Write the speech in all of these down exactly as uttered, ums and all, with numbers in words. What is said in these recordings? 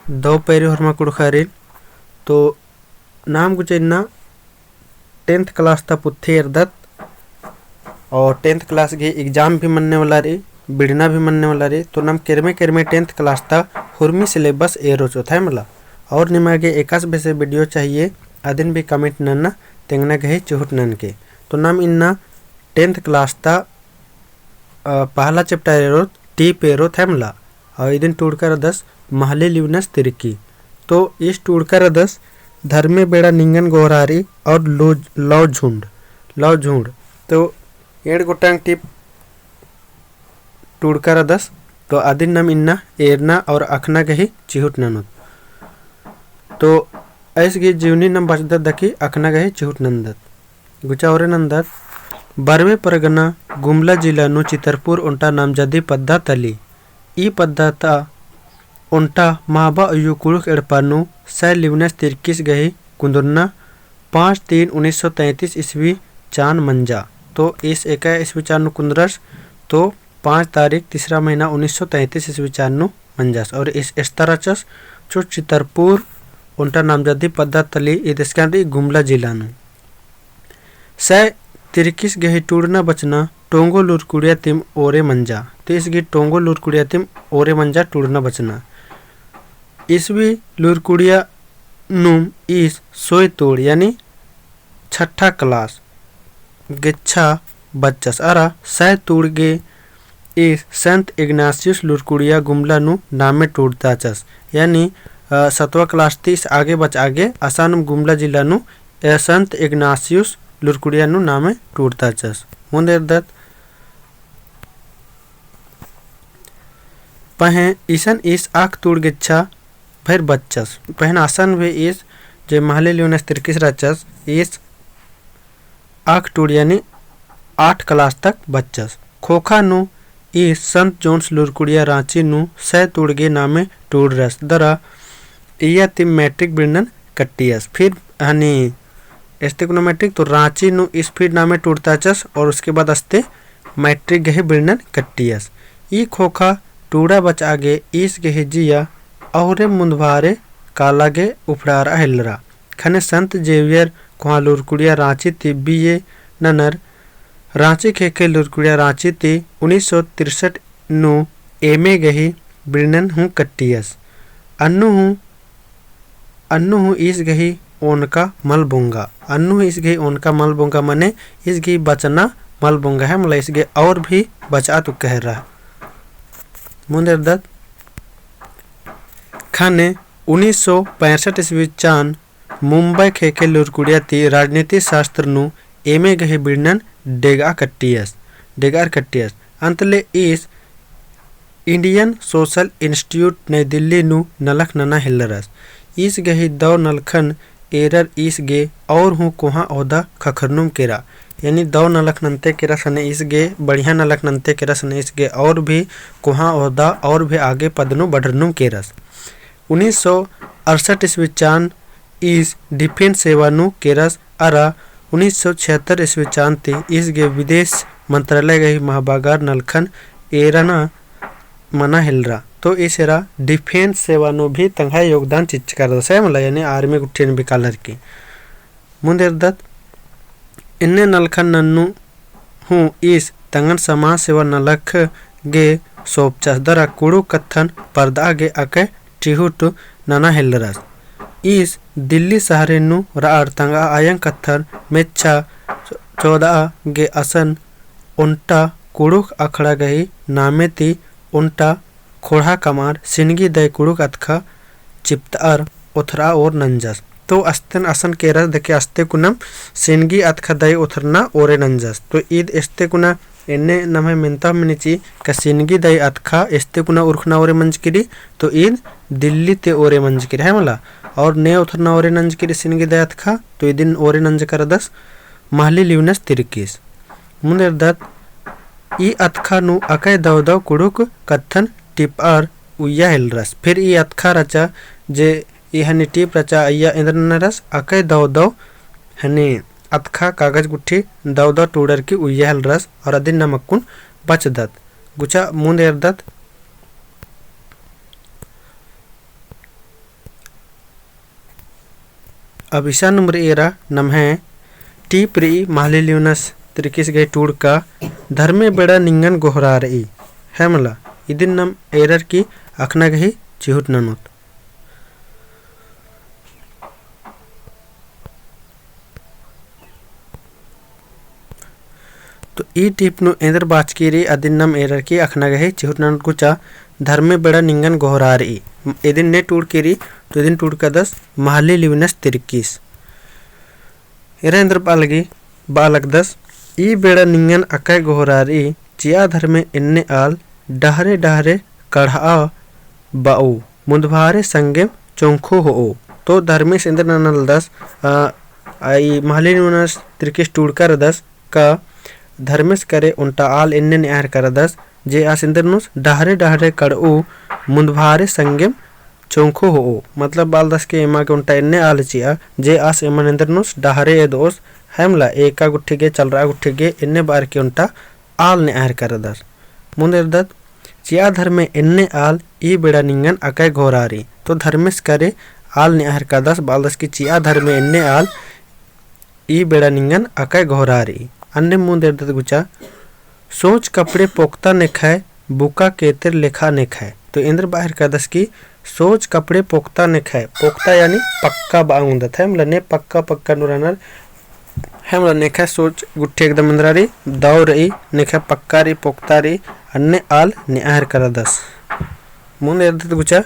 दव पैरी होरमा कुँड़ुख़ारिन। तो नाम गुचा इन्ना tenth class ता पुथी एरदत और tenth class गे exam भी मन्ने वाला रई, बिड़ना भी मन्ने वाला रई। तो नाम केरमे केरमे tenth class ता होरमी syllabus एरोत है मला। और निमा गे एकासे बेसे video चाहिए, अदिन भी comment नन्ना, तेंगना गही चिहुट ननके। तो नाम इन्ना tenth class ता अ, पहला chapter एरोत, टीप एरोत है मला। और इदिन टूड़का रअदस महली लिवनस तिरकी। तो ईस टूड़का रअदस धर्मे बेड़ा निंगन गोहरारी और लो-, लौ झुंड, लौ झुंड। तो एंड़ गोटांग टीप टूड़का रअदस। तो अदिन नाम इन्ना एरना और अख़ना गही चिहुट ननोत। तो ऐस गही जीवनी नाम बचदत दकी अख़ना गही चिहुट नन्दत। गुचा ओरे नन्दत, बरवे परगना गुमला जिला नू चितरपुर ओन्टा नामजादी पद्दा तली। ई पद्दा ता ओन्टा माबा अयु कुँड़ुख़ एड़पा नू सै लिवनस तिरकिस गही कुन्दुरना पाँच तीन उन्नीस सौ तैंतीस ईस्वी चान मंजा। तो ईस एका ईस्वी चान नू कुन्दुरस, तो पाँच तारीख तीसरा महीना उन्नीस सौ तैंतीस ईस्वी चान नू मंजस। और ईस एस्ता रहचस, जो चितरपुर ओन्टा नामजादी पद्दा तली, ईद एसकान रई गुमला जिला नू। सै तिरकिस गही टूड़ना बचना टोंगो लूरकुड़िया तिम ओरे मंजा। तो ईस गही टोंगो लूरकुड़िया तिम ओरे मंजा टूड़ना बचना। ईस्वी लूरकुड़िया नुम ईस सोय तूड़ यानी छठा class गेच्छा बच्चस। अरा सै तूड़ गे ईस संत इग्नासियुस लूरकुड़िया गुमला नू नामे टूड़ताचस। यानी, अ, सतवा class ती ईस आगे बचआ गे असानुम गुमला जिला नू, अ, संत इग्नासियुस लूरकुड़िया नू नामे टूड़ताचस। मुन्द एरदत पहें इसन ईस आख तूड़ गेच्छा भइर बच्चस। पहें असन भी ईस जे महली लिवनस तिरकिस रहचस, ईस आख टूड़ यानी आठ class तक बच्चस। खोखा नू ईस संत जोन्स लूरकुड़िया राँची नू सै तूड़ गे नामे टूड़रस। दरा इय्या तिम matric बिड़नन कट्टियस। फिर हनी एस्ते कुना matric तो राँची नू ईस फिर नामे टूड़ताचस और उसके बाद अस्ते matric गही बिड़नन कट्टियस। ई खोखा टूड़ा बचआ गे ईस गही जिया अउरे मुन्दभारे काला गे उफड़ारआ हेलरा। ख़ने संत जेवियर कोहाँ लूरकुड़िया राँची ती B A ननर। राँची ख़ेख़ेल लूरकुड़िया राँची ती उन्नीस सौ तिरसठ नू M A गही बिड़नन हूँ कट्टियस। अन्नु हूँ अन्नु हूँ ईस गही ओनका मल बोंगा। अन्नु हूँ ईस गही ओनका मल बोंगा मने ईस गही बचना मल बोंगा है, मला ईस गही और भी बचआ तुक्का हेलरा। मुन्द एरदत ख़ने उन्नीस सौ पैंसठ ईस्वी चान मुम्बई ख़ेख़ेल लूरकुड़िया ती राजनीति शास्त्र नू M A गही बिड़नन डेगआ कट्टियस, डेगआर कट्टियस। अन्तले ईस Indian Social Institute नई दिल्ली नू नलख नना हेलरस। ईस गही दौ नलखन एरर ईस गे और हूँ कोहाँ ओहदा ख़क्खरनुम केरा। यानी दौ नलख नन्ते केरस ख़ने ईस गे, बढ़िया नलख नन्ते केरस ख़ने ईस गे और भी कोहाँ ओहदा और भी आगे पद नू बढ़रनुम केरस। उन्नीस सौ अड़सठ ईस्वी चान ईस defence सेवा नू केरस अरा उन्नीस सौ छिहत्तर ईस्वी चान ती ईस गे विदेश मंत्रालय गही महाबागार नलखन एरना मना हेलरा। तो ईस एरा defence सेवा नू भी तंग्है योगदान चिच्चका रअदस है मला, यानी army गुट्ठिन भी कालर की। मुन्द एरदत एन्ने नलखन नन्नू हूँ ईस तंगन समाज सेवा नलख गे सोपचस। दरा कुँड़ुख़ कत्थन परदआ गे अकय टिहुट नना हेलरस। ईस दिल्ली शहरे नू रअर तंगआ अयंग कत्थन मेच्छा चोदआ गे असन ओन्टा कुँड़ुख़ अखड़ा गही नामे ती ओन्टा खोड़हा कमअर सिनगी दई कुँड़ुख़ अतख़ा चिपतअर ओथरआ ओर नंजस। तो अस्तेन असन केरस दके अस्ते कुनम सिनगी अतख़ा दई ओथरना ओरे नंजस। तो ईद एस्ते कुना एन्ने नम्है मेन्ता मिनिची का सिनगी दई अतख़ा एस्ते कुना उरखना ओरे मंजकी रई, तो ईद दिल्ली ती ओरे मंजकी रई है मला। और ने ओथरना ओरे नंजकी रई सिनगी दई अतख़ा, तो ईदिन ओरे नंजका रअदस महली लिवनस तिरकिस। मुन्द एरदत ई अतख़ा नू अकय दव दव कुँड़ुख़ कत्थन टिपअर उइया हेलरस। फिर ई अतख़ा रहचा जे ई हनी टीप रहचा अइया एन्देर ननरस अकय दव दव हनी अतख़ा कागज गुट्ठी दव दव टूड़र की उइया हेलरस और अदिन नाम अक्कुन बचदत। गुचा मुन्द एरदत। अब इसानुम रई एरा नम्है टीप रई महली लिवनस तिरकिस गही टूड़का धर्मे बेड़ा निंगन गोहरारई। है मला, इदिन नम एरर की अखना गही चिहुट ननोत। तो ई टीप नू एन्देर बाचकी रई, अदिन नम एरर की अखना गही चिहुट ननोत गुचा, धर्मे बेड़ा निंगन गोहरारई। इदिन ने टूड़की रई, तो इदिन टूड़कादस महली लिवनस तिरकिस। एरा एन्देर बआ लगी, बआ लगदस, ई बेड़ा निंगन अकय गोहरारई, चिआ धर्मे एन्ने आल, डहरे डहरे कड़हा बऊ, मुन्दभारे संगेम चोंखो होओ। तो धर्मेस एन्देर ननालदस, आ, आ, ई महली लिवनस तिरकिस टूड़का रअदस का धर्मेस करे ओन्टा आल एन्ने नेअहर करदस, जे आस एन्देर ननोस डहरे डहरे कड़ऊ, मुन्दभारे संगेम चोंखो होओ। मतलब बआलदस के एमा गे ओन्टा एन्ने आल चिआ, जे आस एमन एन्देर ननोस डहरे एदओस, है मला, एका गुट्ठी गे, चलरआ गुट्ठी गे, एन्ने बअर की ओन्टा आल नेअहर करदस। मुन्द एरदत, चिआ धर्मे एन्ने आल, ई बेड़ा निंगन अकय गोहरारई। तो धर्मेस करे आल नेअहर कादस, बआलदस की चिआ धर्मे एन्ने आल, ई बेड़ा निंगन अकय गोहरारई। अन्ने मुन्द एरदत गुचा, सोच कपड़े पोक्ता नेखय, बुका केतेर लेखा नेखय। तो एन्देर बअर कादस की सोच कपड़े पोक्ता नेखय, पोक्ता यानी पक्का बआ ओंगदत है, मला ने पक्का पक्का नू रअनर है मला नेखय सोच गुट्ठी एकदम एन्दरा रई, दव रई, नेखय पक्का रई, पोक्ता रई, अन्ने आल नेअहर करदस। मुन्द एरदत गुचा,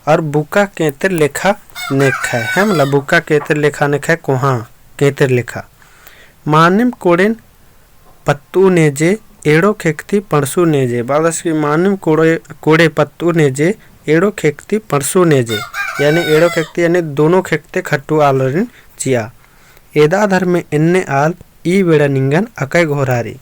और बुका केतेर लेखा नेखय, है मला बुका केतेर लेखा नेखय, कोहाँ केतेर लेखा। मानिम कोड़ेन पत्तू नेजे, एड़ो खेक्ती पड़सू नेजे। बआलदस की मानिम कोड़े, कोड़े पत्तू नेजे, एड़ो खेक्ती पड़सू नेजे। यानी एड़ो खेक्ती यानी दोनों खेक्ते खट्टू आलरिन चिआ। एदा धर्मे एन्ने आल, ई बेड़ा निंगन अकय गोहरारई।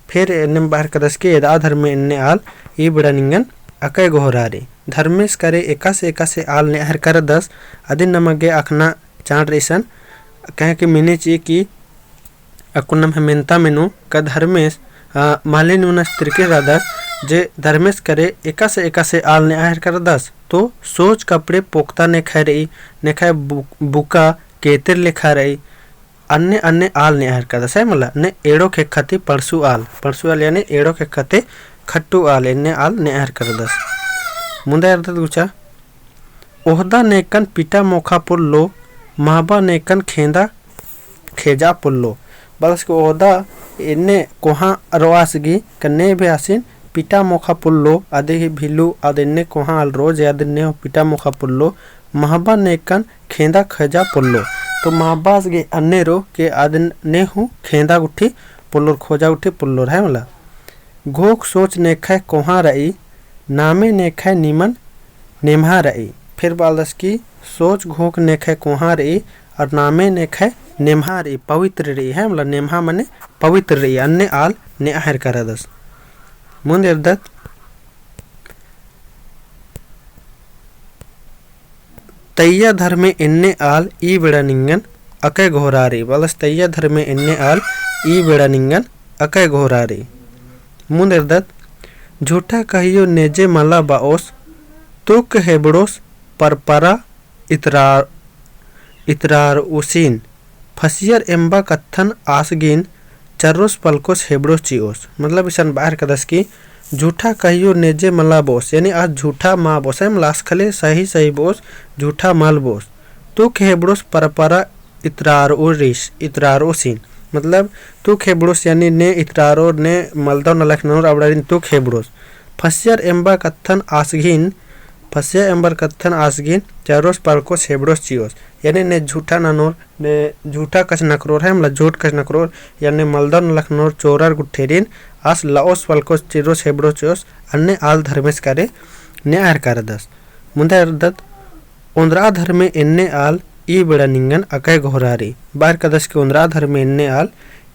फिर एन्ने बअर कादस की एदा धर्मे एन्ने आल, ई बेड़ा निंगन अकय गोहरारई। धर्मेस करे एकासे एकासे आल नेअहर करदस, अदिन नमा गे अखना चाड़ रई इसन, कहे कि मेने चिई कि अक्कुन नम्है मेन्ता मेनो का धर्मेस, आ, महली लिवनस तिरकिस रअदस, जे धर्मेस करे एकासे एकासे आल नेअहर करदस, तो सोच कपड़े पोक्ता नेखय रई, नेखय बु-, बुका केतेर लेखा रई, अन्ने अन्ने आल नेअहर करदस है मला, ने एड़ो खेक्खा ती पड़सू आल, पड़सू आल यानी एड़ो खेक्खा ती खट्टू आल, एन्ने आल नेअहर करदस। मुन्दा एरदत गुचा, ओहदा नेकन पिटा मोखा पोल्लो, महबा नेकन खेंदा खेजा पोल्लो। बअलदस कि ओहदा एन्ने कोहाँ रओ आस गही, का ने भी आसिन पिटा मोखा पोल्लो, अदी ही भिल्लू, अद एन्ने कोहाँ आल रओ जे अदिन ने हूँ पिटा मोखा पोल्लो, महबा नेकन खेंदा खेजा पोल्लो। तो महबा आस गही अन्ने रओ के अदिन ने हूँ खेंदा गुट्ठी पोल्लोर, खोजा गुट्ठी पोल्लोर है मला। घोख सोच नेखय कोहाँ रई, नामे नेखय निमन नेम्हा रई। फिर बअलदस कि सोच घोख नेखय कोहाँ रई, और नामे नेखय नेम्हा रई, पवित्र रई है, मतलब नेम्हा मने पवित्र रई, अन्ने आल नेअहर करदस। मुन्द एरदत, तैया धर्मे एन्ने आल ई बेड़ा निंगन अकय गोहरारई। बअलदस तैया धर्मे एन्ने आल ई बेड़ा निंगन अकय गोहरारई। मुन्द एरदत, झूठा कहियो नेजे मला बओस, तुक हेबड़ोस परपरा इतरार, इतरारओसिन। फसियर एम्बा कत्थन आसगिन चर्रोस पलकोस हेबड़ोस चिओस। मतलब इसन बअर कदस कि झूठा कहियो नेजे मला बोस, यानी आस झूठा मा बोस, एम लास खले सही सही बोस, झूठा मल बोस। तुक हेबड़ोस परपरा इतरारओरिस, इतरारओसिन। मतलब तुक हेबड़ोस यानी ने इतरारओर ने मलदव नलख ननोर अबड़ारिन तुक हेबड़ोस। फसियर एम्बा कत्थन आसगिन, फसियर एम्बर कत्थन आसगिन चर्रोस पलकोस हेबड़ोस चिओस। यानी ने झूठा ननोर, ने झूठा कछनखरोर है, मतलब झूठ कछनखरोर, यानी मलदव नलख ननोर चोरर गुट्ठेरिन आस लओस पलकोस चिर्रोस हेबड़ोस चिओस, अन्ने आल धर्मेस करे नेअर करदस। मुन्दा एरदत, ओन्द्रा धर्मे एन्ने आल ई बेड़ा निंगन अकय गोहरारई। बअर कदस कि ओन्द्रा धर्मे एन्ने आल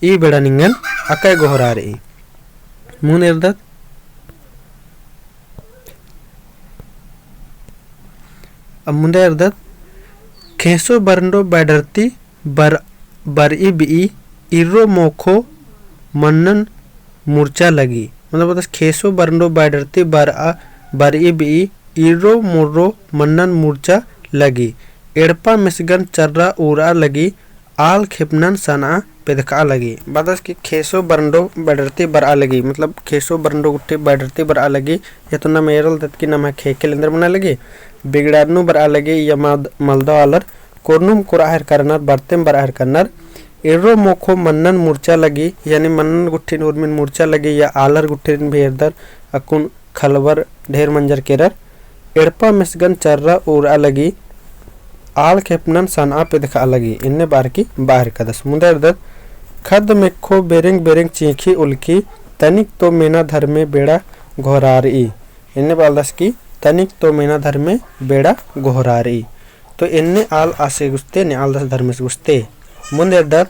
ई बेड़ा निंगन अकय गोहरारई। मुन्द एरदत, अब मुन्दा एरदत, खेंसो बरंडो बैडरती बर-, बरई बिई, इर्रो मोखो मन्नन मुर्चा लगी। मतलब बअदस खेंसो बरंडो बैडरती बर-, बरई बिई, इर्रो मोर्रो मन्नन मुर्चा लगी। एड़पा मेसगन चर्रा उरआ लगी, आल खेपनन सनआ पेदखआ लगी। बअदस कि खेसो बरंडो बडरती बरआ लगी, मतलब खेसो बरंडो गुट्ठी बडरती बरआ लगी, या तो नम एरलदत कि नम्है ख़ेख़ेल एन्देर मना लगी, बिगड़ार नू बरआ लगी, या मद-, मलदव आलर कोरनुम कोरआ हेरका रअनर, बरतेम बरआ हेरका रअनर। एर्रो मोख़ो मन्नन मुरचा लगी, यानी मन्नन गुट्ठिन उर्मिन मुरचा लगी, या आलर गुट्ठिन भी एरदर, अक्कुन खलबर ढेर मंजर केरर। एड़पा मेसगन चर्रा उरआ लगी, आल खेपनन सनआ पेदखआ लगी, एन्ने बअर की बआ हेरकदस। मुन्दा एरदत, खद्द मेख़ो बेरेंग बेरेंग चींख़ी उलकी, तनिक तो मेना धर्मे बेड़ा गोहरारई। एन्ने बआलदस कि तनिक तो मेना धर्मे बेड़ा गोहरारई। तो एन्ने आल आसे गुस्ते, ने आलदस धर्मेस गुस्ते। मुन्दा एरदत,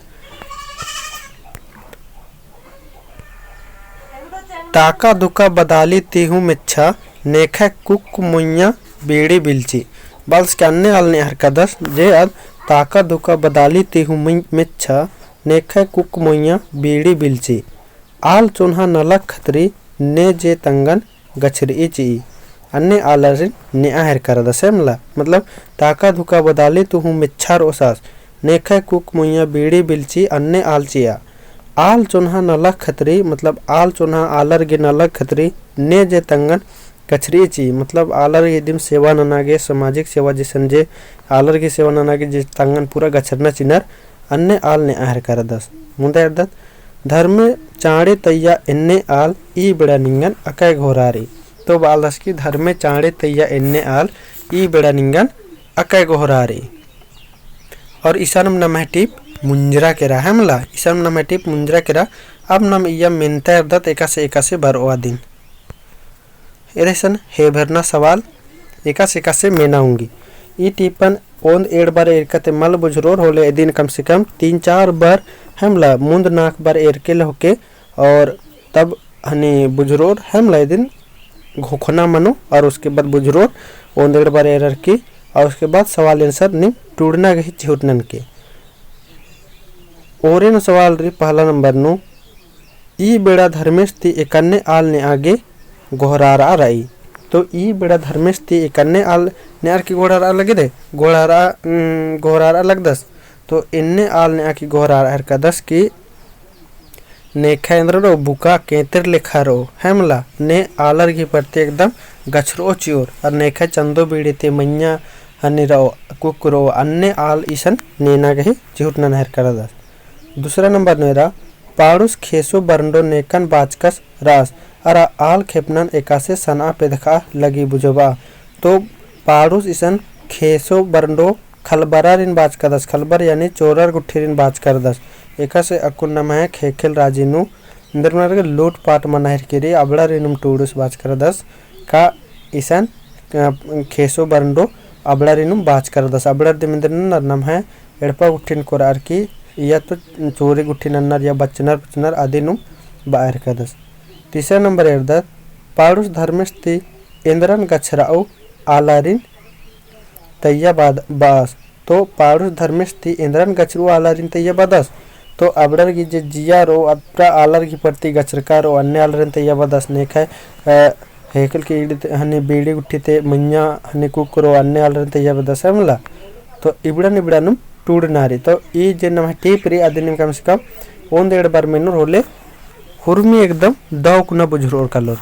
ताका धुका बदाली ती हूँ मेच्छा, नेखय कुक मुइय्याँ बीड़ी बिलची। बअदस कि अन्ने आल नेआ हेरकदस, जे अद ताका धुका बदाली ती हूँ मुइ-, मेच्छा, नेखय कुक मुइय्याँ बीड़ी बिलची। आल चोन्हा नलख खतरी, ने जे तंगन गछरई चिई। अन्ने आलरिन नेआ हेरका रअदस मला। मतलब, ताका धुका बदाली ती हूँ मेच्छा रओस आस, नेखय कुक मुइय्याँ बीड़ी बिलची अन्ने आल चिआ। आल चोन्हा नलख खतरी, मतलब, आल चोन्हा आलर गे नलख खतरी, ने जे तंगन गछरई चिई। मतलब, आलर गे इदिम सेवा नना गे, सामाजिक सेवा जैसन जे आलर गे सेवा नना गे जे तंगन पूरा गछरना चिनर, अन्ने आल नेआ हेरका रअदस। मुन्दा एरदत, धर्मे चाँड़े तइय्या एन्ने आल ई बेड़ा निंगन अकय गोहरारई। तो बआलदस कि धर्मे चाँड़े तइय्या एन्ने आल ई बेड़ा निंगन अकय गोहरारई। और इसानुम नम्है टीप मुंजरा केरा है मला, इसानुम नम्है टीप मुंजरा केरा। अब नम इय्या मेन्ता एरदत एकासे एकासे बरओ अदिन। एरे इसन हेभेरना सवाल एकासे एकासे मेना ओंगी। ई टीपन ओन्द एंड़ बार एरका ती मल बुझुरोर होले इदिन कम से कम तीन चार बार है मला, मुन्द नाख़ बार एरके लहोके और तब हनी बुझुरोर है मला इदिन घोखना मनो और उसके बाद बुझुरोर ओन्द एंड़ बार एरर की और उसके बाद सवाल answer नीम टूड़ना गही चिहुट ननके। ओरे नू सवाल रई पहला नंबर नू, ई बेड़ा धर्मेस ती एकन्ने आल नेआ गे गोहरारआ रई। तो ई बेड़ा धर्मेस ती एकन्ने आल नेअर की गोहरारआ लगे दे, गोहरारआ, उम, गोहरारआ लगदस। तो एन्ने आल नेआ की गोहरारआ हेरकदस कि नेखय एन्दरा रओ, बुका केंतेर लेखा रओ, है मला, ने आलर गही प्रति एकदम गछरओ चिओर, और नेखय चंदो बीड़ी ती मइय्याँ हनी रओ, कुक रओ, अन्ने आल इसन नेना गही चिहुट नना हेरका रअदस। दूसरा नंबर नू एरा, पाड़ुस खेसो बरंडो नेकन बाचकस रअस, अरा आल खेपनन एकासे सनआ पेदखआ लगी बुझबआ। तो पाड़ुस इसन खेसो बरंडो खलबरारिन बाचका रअदस, खलबर यानी चोरर गुट्ठिरिन बाचका रअदस। एकासे अक्कुन नम्है ख़ेख़ेल राजी नू एन्दर मना लगे लूटपाट मना हेरकी रई, अबड़ारिनुम टूड़ुस बाचका रअदस। का इसन, अ, खेसो बरंडो अबड़ारिनुम बाचका रअदस। अबड़ार दिम एन्दर नन्नर, नम्है एड़पा गुट्ठिन कोरअर की, या तो चोरी गुट्ठिन नन्नर या बचनर बचनर अदिनुम बआ हेरकदस। तीसरा नंबर एरदत, पाड़ुस धर्मेस ती एन्दरन गछरऊ आलारिन तइय्या बाद-, बअस। तो पाड़ुस धर्मेस ती एन्दरन गछरऊ आलारिन तइय्या बअदस। तो अबड़र गही जे जिया रओ, अबड़ा आलर गही प्रति गछरका रओ, अन्ने आलरिन तइय्या बअदस। नेखय, अ, ख़ेख़ेल की इड़ी ते, हनी बीड़ी गुट्ठी ती मइय्याँ हनी कुक रओ, अन्ने आलरिन तइय्या बअदस है मला। तो इबड़न इबड़ानुम टूड़ना रई। तो ई जे नम्है टीप रई, अदिनिम कम से कम ओन्द एंड़ बार मेनोर होले हुरमी एकदम दव कुना बुझुरोर कालोर।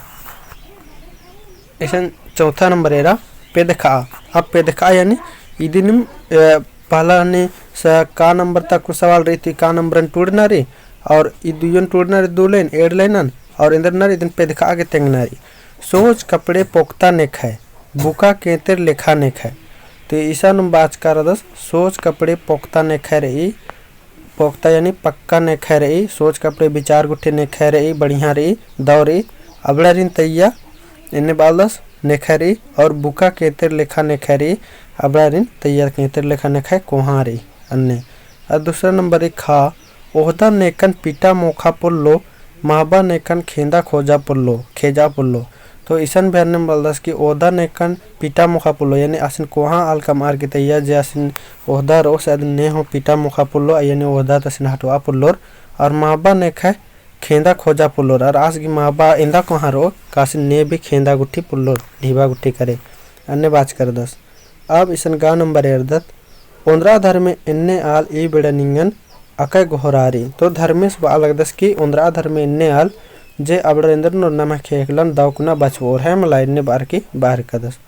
इसन चौथा नंबर एरा पेदखआ। अब पेदखआ यानी इदिनिम, अ, पहला हनी स-, का नंबर तक सवाल रई, ती का नंबरन टूड़ना रई, और ई दुइयन टूड़ना रई, दू लाइन, एंड़ लाइनन, और एन्दर नर इदिन पेदखआ गे तेंगना रई। सोच कपड़े पोक्ता नेखय, बुका केंतेर लेखा नेखय। तो इसानुम बाचका रअदस, सोच कपड़े पोक्ता नेखय रई, पोक्ता यानी पक्का नेखय रई, सोच कपड़े बिचार गुट्ठी नेखय रई, बढ़िया रई, दव रई, अबड़ारिन तइय्या एन्ने बआलदस नेखय रई, और बुका केंतेर लेखा नेखय रई, अबड़ारिन तइय्या केंतेर लेखा नेखय कोहाँ रई, अन्ने। और दूसरा नंबर रई खा, ओहदा नेकन पीटा मोखा पोल्लो, महबा नेकन खेंदा खोजा पोल्लो, खेजा पोल्लो। तो इसन भी अन्ने बआलदस कि ओहदा नेकन पीटा मोखा पोल्लो, यानी आसिन कोहाँ आल कमअर की तइय्या जे आसिन ओहदा रओ, से अदिन ने हूँ पीटा मोखा पोल्लो, यानी ओहदा ती आसिन हटवा पोल्लोर। और महबा नेखय खेंदा खोजा पोल्लोर, और आस गही महबा एन्दा कोहाँ रओ, का आसिन ने भी खेंदा गुट्ठी पोल्लोर, ढिबा गुट्ठी करे, अन्ने बाचका रअदस। अब इसन गा नंबर एरदत, ओन्द्रा धर्मे एन्ने आल ई बेड़ा निंगन अकय गोहरारी। तो धर्मेस बआ लगदस कि ओन्द्रा धर्मे एन्ने आल जे अबड़ारेंद्रन और नम्है ख़ेख़ेलन दव कुना बछाबओर है मला एन्ने बअर की बअर कदस।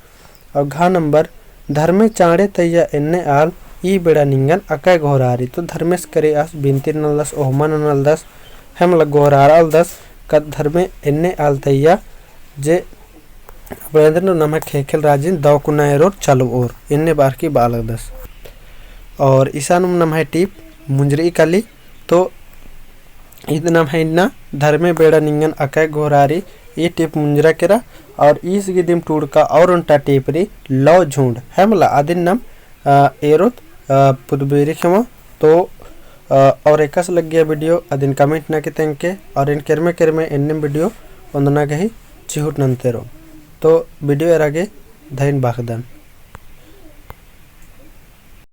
और घा नंबर धर्मे चाँड़े तइया एन्ने आल ई बेड़ा निंगन अकय गोहरारी। तो धर्मेस करे आस बिनती ननलदस, ओहमा ननलदस, है मला गोहरारलदस कद धर्मे एन्ने आल तइया जे अबड़ारेंद्रन नम्है ख़ेख़ेल राजिन दव कुना एरोर चलबओर एन्ने बअर की बआ लगदस। और इसानुम नम्है टीप मुंजरी काली। तो ईद नम्है इन्ना धर्मे बेड़ा निंगन अकय गोहरारी ई टीप मुंजरा केरा। और ईस गे दिम टूड़का और ओन्टा टीप रई लौ झुंड है मला अदिन नम, अ, एरोत, अ, पुदबेरी खेमा। तो, अ, और एकासे लग्गिया video अदिन comment नना की तेंगके और एन केरमे केरमे एन्नेम video ओन्दना गही चिहुट नन्तेरो। तो video एरा गे धइन बअदन।